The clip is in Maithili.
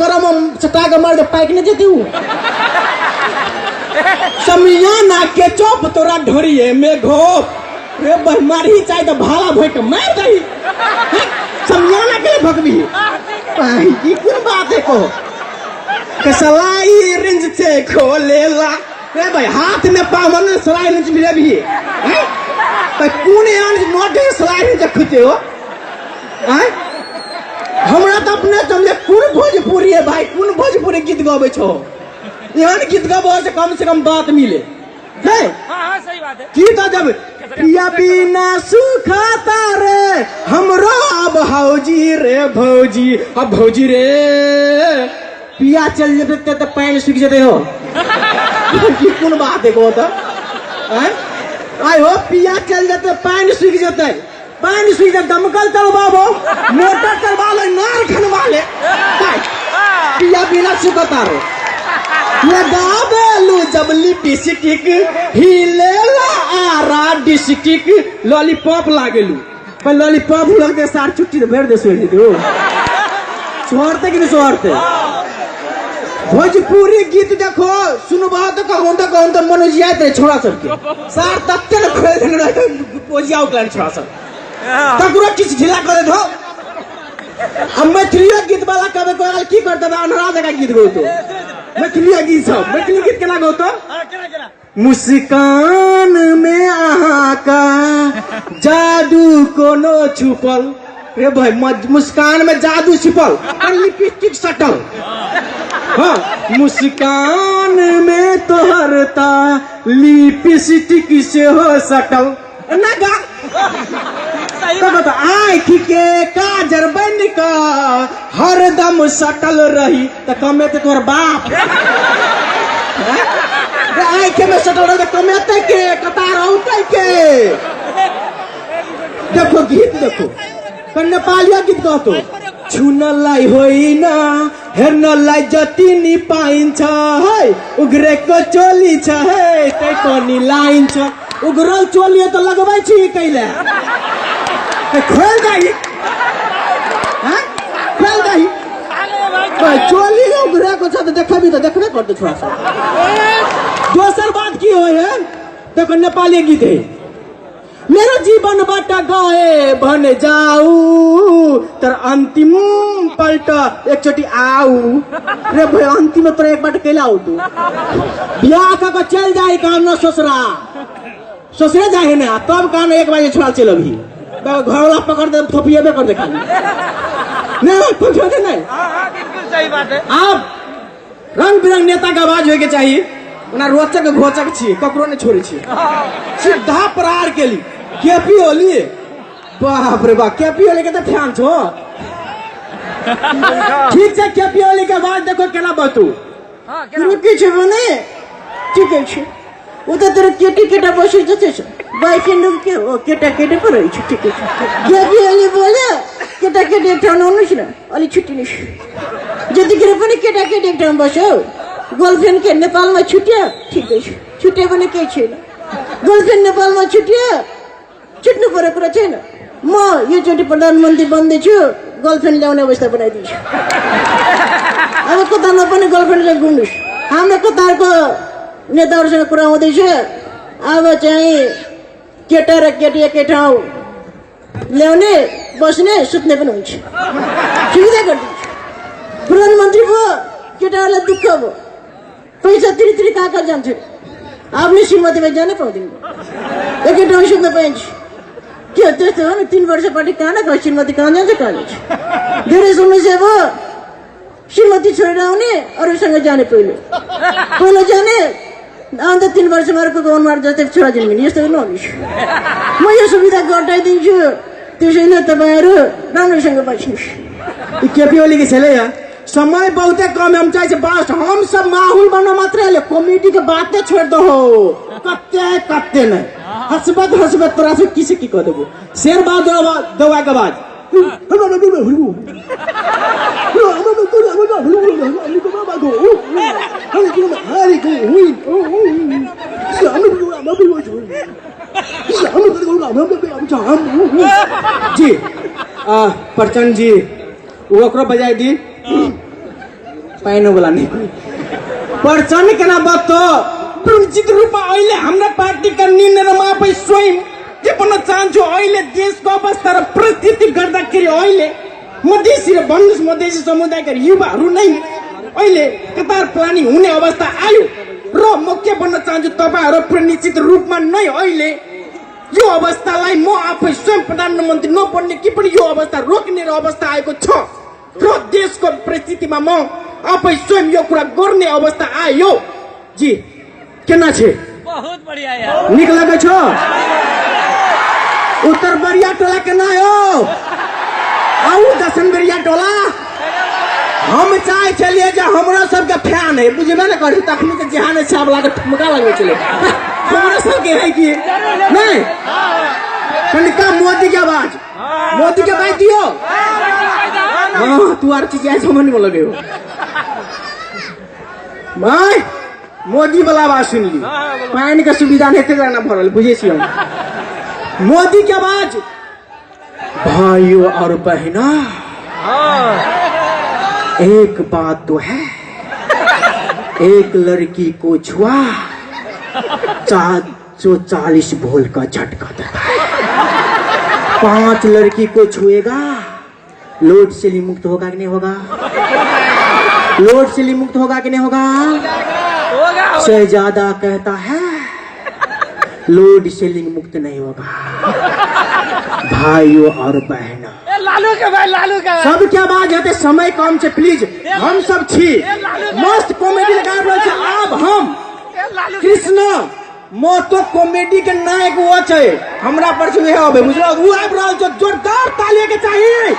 गरम सटा के मार दे पाकि नहि जेतै उ समियाना के चौप तोरा ढोरिए में घोप रे बह मारही चाहे तऽ भाला भोइ के मार दही हैं? समियाना के लिए भगबी ई कोन बात है को के सलाई रिंच से खोलेला रे भाई हाथ में पावन सलाई रिंच मिले भी हैं त कोन एहन नोट है सलाई रिंच खुते हो हैं हमरा तऽ अपने समझे कोन भोजपुरी है भाई कोन भोजपुरी गीत गबै छो एहन गीत गबो से कम से कम बात मिले है हाँ हाँ सही बात है की तऽ जब पिया बिना सुखाता रे हमरो अब हौजी रे भौजी अब भौजी रे पिया चल जेतै तऽ पानि सुखि जेतै हो की कोन बात है को तऽ आँय? आइ हो पिया चल जेतै पानि सुखि जेतै पानि सुखि जेतै दमकल चलबाबो मोटर चलबा ले नार खनवा ले भाई, पिया बिना सुखता रो लगाबेलू जब लिपस्टिक हिलेला आरा डिस्टिक लॉलीपॉप लागेलू पर लॉलीपॉप लगते सार छुट्टी तो भरि दे सोचि दू छोड़ते कि नहीं छोड़ते भोजपुरी गीत देखो सुनबा तो कहूँ तो कहूँ तो मन उजियाइत रहे छोड़ा सबके सार तते ने खोल देने रहे ओजिया उकलान छोड़ा सब तकरो किछु ढीला कर दो आ मैथिलियो गीत वाला कभी कोई की कर देबे अनहरा जगह गीत गौतो मैथिलियो गीत सब मैथिली गीत केना गौतो केना केना मुस्कान में अहाँ का जादू कोनो छुपल रे भाई मुस्कान में जादू छिपल पर लिपस्टिक सटल हाँ मुस्कान में तोहर ता लिपस्टिक सेहो सटल ना गा सही तो आँखि के काजर बन कऽ हरदम सटल रही तऽ कमेतै तोहर बाप रे आँखि में सटल रही तऽ कमेतै के कतार औतै के देखो गीत देखो पर नेपालिया गीत कहतो छुनलाई होइन हेर्नलाई जति नि पाइन्छ है उग्रेको चोली छ है तै पनि लाइन्छ उग्रल चोली त लगबै छी कैले ए, खोल दही हैं? खोल दही भाई, चोली उग्रेको छ त देखबी त देखबे करतै छोरा सब दोसर बात की होइ है देखो नेपाली गीत है मेरो जीवनबाट गए भने जाऊ तर अन्तिम पल्ट एकचोटि आऊ रे भाइ अन्तिम तोरा एकबाट कैला आऊ तू बियाह कऽ के चलि जाई कहाँ न ससुरा ससुरे जाए ना तब कहाँ एक बजे छोड़ा चल अभी घरवाला पकड़ दे थोपिएबे कर दे खाली नहीं थोपिए दे नहीं हाँ हाँ बिल्कुल सही बात है आब रंग बिरंग नेता के आवाज होय के चाहिए ओना रोचक घोचक छी ककरो नहीं छोड़े छी सीधा प्रहार केली केपी ओली बाप रे बाप केपी ओली के तऽ फैन छो ठीक छै केपी ओली के आवाज देखो केना बतू हाँ केना के छ भने ठिकै छ उता तर केटी केटा बसेको छ बोयफ्रेन्ड के हो केटा केटी पो रहेछ ठिकै छ केपी ओली बोल्यो केटाकेटी एक ठाउँ नआउनुहोस् न अलिक छुट्टिनुहोस् जतिखेर पनि केटाकेटी एक ठाउँ बस्यो गर्लफ्रेन्ड के नेपालमा छुट्यो ठिकै छ छुट्यो भने केही छैन गर्लफ्रेन्ड नेपालमा छुट्यो छुट्नु परेको कुरा छैन म योचोटि प्रधानमन्त्री बन्दैछु गर्लफ्रेन्ड ल्याउने अवस्था बनाइदिन्छु अब कतारमा पनि गर्लफ्रेन्डसँग घुम्नुहोस् हाम्रो कतारको नेताहरूसँग कुरा हुँदैछ अब चाहिँ केटा र केटी एकै ठाउँ ल्याउने बस्ने सुत्ने पनि हुन्छ सुविधा गरिदिन्छु प्रधानमन्त्री भयो केटाहरूलाई दुःख भयो पैसा तिरी तिरी कहाँ कहाँ जान्छ आफ्नै श्रीमतीमा जानै पाउँदैन एकै ठाउँ सुत्न पाइन्छ के हो त्यस्तो हो नि 3 वर्षपछि कहाँ न कहाँ श्रीमती कहाँ जान्छ कहाँ जान्छ धेरै समस्या भयो श्रीमती छोडेर आउने अरूसँग जाने पहिलो पहिलो जाने अन्त 3 वर्षमा अर्को अनुहार जस्तै छोरा जन्मिने यस्तो नहुने म यो सुविधा घटाइदिन्छु त्यसैले तपाईँहरू राम्रोसँग बस्नुहोस् केपी ओली के छलै है समय बहुते कम है, हम चाहे बस हम सब माहौल बना मात्र है कॉमेडी के बातें छोड़ दो कत्ते कत्ते नहीं हंसबत हंसबत तोरा से की से की कह देबो शेर बाद दवा के बाद जी प्रचंड जी ओकरो बजाय दी पाइनो वाला नहीं कोई। प्रचण्ड केना बतो निश्चित रूपमा अहिले हाम्रा पार्टीका निर्णय र म आफै स्वयं के भन्न चाहन्छु, अहिले देशको अवस्था र परिस्थिति गर्दाखेरि अहिले मधेसी र भन्नुहोस् मधेसी समुदायका युवाहरू नै अहिले कतार प्लानिङ हुने अवस्था आयो। र म के भन्न चाहन्छु, तपाईँहरू निश्चित रूपमा नै अहिले यो अवस्थालाई म आफै स्वयं प्रधानमन्त्री नबन्ने कि पनि यो अवस्था रोक्ने र अवस्था आएको छ र देशको परिस्थितिमा म आफै स्वयं यो कुरा गर्ने अवस्था आयो। जी केना छे? बहुत बढ़िया यार। नीक लगै छौ? उत्तर बरिया टोला केना यौ? आउ दक्षिण बरिया टोला। हम चाहे छलियै जे हमरा सबके फैन है, बुझबे ने करै तखनी तऽ जेहन छै आब लागे ठुमका लगबै छलै। हमरा सबके है कि नहीं? कनिका मोदी के आवाज, मोदी के आवाज दियो। हाँ तू आर चीज ऐसे मन में लगे हो भाई। मोदी वाला आवाज सुन ली, पानी के सुविधा नहीं थे ना भरल, बुझे छी हम। मोदी के आवाज, भाइयों और बहना एक बात तो है, एक लड़की को छुआ 440 वोल्ट का झटका देता है, 5 लड़की को छुएगा लोड से मुक्त होगा कि नहीं होगा? लोड से मुक्त होगा कि नहीं होगा? होगा। शहजादा कहता है लोड सेलिंग मुक्त नहीं होगा। भाइयों और बहनों, लालू के भाई, लालू के भाई। सब क्या बात है, समय कम छे प्लीज। हम सब छी मस्त कॉमेडी लगा रहल छी। आब हम कृष्ण महतो कॉमेडी के नायक वो छे, हमरा पर से वह आबे, बुझलो? उ आबि रहल छै, जोरदार ताली के चाहिए।